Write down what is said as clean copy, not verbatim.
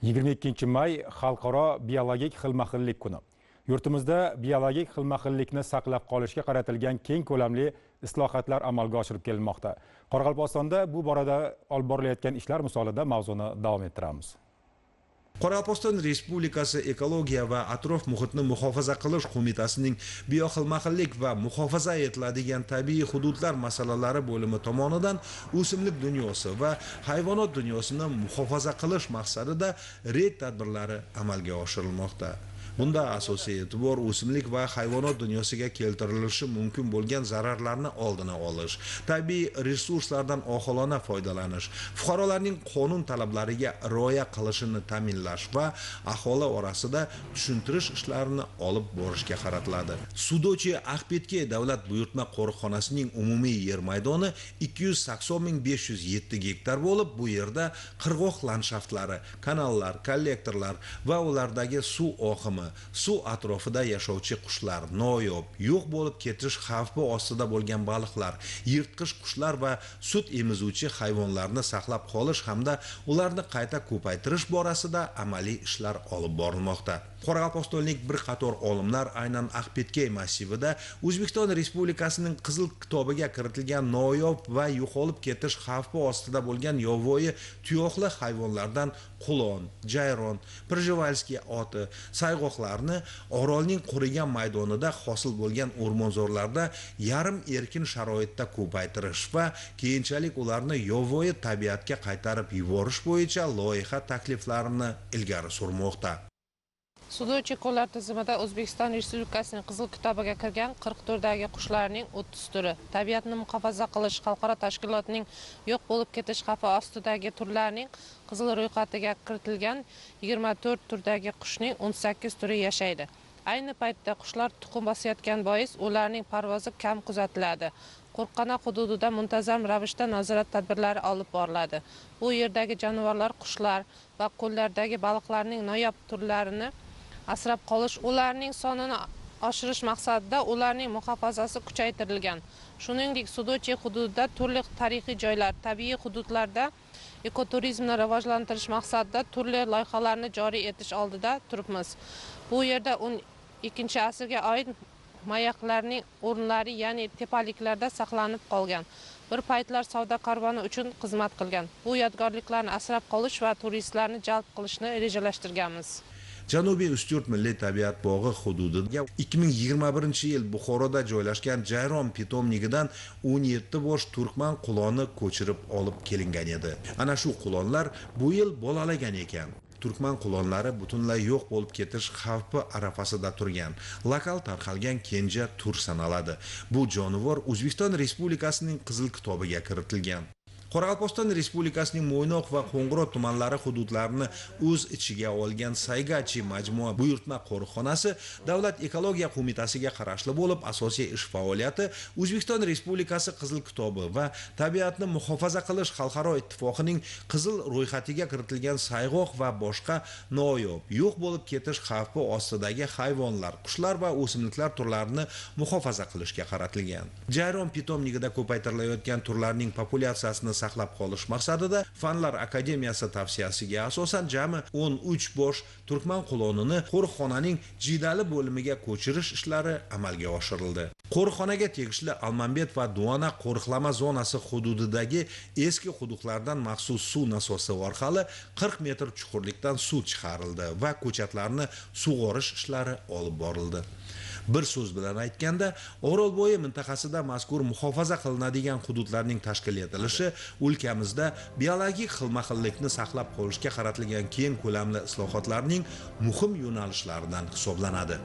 22 may xalqaro biologik xilma-xillik kuni. Yurtimizda biologik xilma-xillikni saqlab qolishga qaratilgan keng ko'lamli islohotlar amalga oshirib kelinmoqda. Qoraqalpog'istonda bu borada olib borilayotgan ishlar misolida mavzuni davom ettiramiz. Qoraqalpog'iston Respublikasi Ekologiya va atrof muhitni muhofaza qilish qo'mitasining bioxilma-xillik va muhofaza etiladigan tabiiy hududlar masalalari bo'limi tomonidan o'simlik dunyosi va hayvonot dunyosini muhofaza qilish maqsadida reyd tadbirlari amalga oshirilmoqda. Bunda asosiy e'tibor o'simlik va hayvonot dunyosiga keltirilishi mumkin bo'lgan zararlarni oldini olish, tabiiy resurslardan oqilona foydalanish, fuqarolarning qonun talablariga rioya qilishini ta'minlash va aholi orasida tushuntirish ishlarini olib borishga qaratiladi. Sudochi Axpetke davlat buyurtma qo'riqxonasining umumiy yer maydoni 280 507 gektar bo'lib, bu yerda qirg'oq landshaftlari, kanallar, kollektorlar va ulardagi suv oqimi, suv atrofida yashovchi qushlar, noyob, yo'q bo'lib ketish xavfi ostida bo'lgan baliqlar, yirtqich qushlar va sut emizuvchi hayvonlarni saqlab qolish hamda ularni qayta ko'paytirish borasida amaliy ishlar olib borilmoqda. Qoraqalpog'istonlik bir qator olimlar aynan Axpetkey massivida O'zbekiston Respublikasining Qizil kitobiga kiritilgan noyob va yo'qolib ketish xavfi ostida bo'lgan yovvoyi tuyoqli hayvonlardan qulon, jayron, Prjevalskiy oti, sayg'oqlarni orolning qurigan maydonida hosil bo'lgan o'rmonzorlarda yarim erkin sharoitda ko'paytirish va keyinchalik ularni yovvoyi tabiatga qaytarib yuborish bo'yicha loyiha takliflarini ilgari surmoqda. Sudochi ko'llar tizimida O'zbekiston Respublikasining Qizil kitobiga kirgan 40 turdagi qushlarning 30 turi, Tabiatni muhofaza qilish xalqaro tashkilotining yo'q bo'lib ketish xavfi ostidagi turlarning qizil ro'yxatiga kiritilgan 24 turdagi qushning 18 turi yashaydi. Ayni paytda qushlar tuxum bosayotgan bois ularning parvozi kam kuzatiladi. Qo'riqxona hududida muntazam ravishda nazorat tadbirlari olib boriladi. Bu yerdagi jonivorlar, qushlar va ko'llardagi baliqlarning noyob turlarini asrab qolish, ularning sonini oshirish maqsadida ularning muhofazasi kuchaytirilgan. Shuningdek, Sudochi hududida turli tarixiy joylar, tabiiy hududlarda ekoturizmni rivojlantirish maqsadida turli loyihalarni joriy etish oldida turibmiz. Bu yerda 12-asrga oid mayaklarning o'rinlari, ya'ni tepaliklarda saqlanib qolgan. Bir paytlar savdo karvoni uchun xizmat qilgan. Bu yodgorliklarni asrab qolish va turistlarni jalb qilishni rejalashtirganmiz. Janubiy Ustyurt milliy tabiat bog'i hududiga 2021 yil Buxoroda joylashgan jayron pitomnigidan 17 bosh turkman quloni ko'chirib olib kelingan edi. Ana shu qulonlar bu yil bolalagan ekan. Turkman qulonlari butunlay yo'q bo'lib ketish xavfi arafasida turgan, lokal tarqalgan kenja tur sanaladi. Bu jonivor O'zbekiston Respublikasining Qizil kitobiga kiritilgan. Qoraqalpog'iston Respublikasining Mo'ynoq va Qo'ng'irot tumanlari hududlarini o'z ichiga olgan Saygachi majmua buyurtma qo'riqxonasi Davlat ekologiya qo'mitasiga qarashli bo'lib, asosiy ish faoliyati O'zbekiston Respublikasi Qizil kitobi va Tabiatni muhofaza qilish xalqaro ittifoqining qizil ro'yxatiga kiritilgan sayg'oq va boshqa noyob, yo'q bo'lib ketish xavfi ostidagi hayvonlar, qushlar va o'simliklar turlarini muhofaza qilishga qaratilgan. Jayron pitomnigida ko'paytirilayotgan turlarning populyatsiyasini saqlab qolish maqsadida Fanlar akademiyasi tavsiyasiga asosan jami 13 bosh turkman qulonini qo'riqxonaning Jiydali bo'limiga ko'chirish ishlari amalga oshirildi. Qo'riqxonaga tegishli Almambet va Duvana qo'riqlama zonasi hududidagi eski quduqlardan maxsus suv nasosi orqali 40 metr chuqurlikdan suv chiqarildi va ko'chatlarni sug'orish ishlari olib borildi. Bir so'z bilan aytganda, Orolbo'yi mintaqasida mazkur muhofaza qilinadigan hududlarning tashkil etilishi o'lkamizda biologik xilma-xillikni saqlab qolishga qaratilgan keng ko'lamli islohotlarning muhim yo'nalishlaridan hisoblanadi.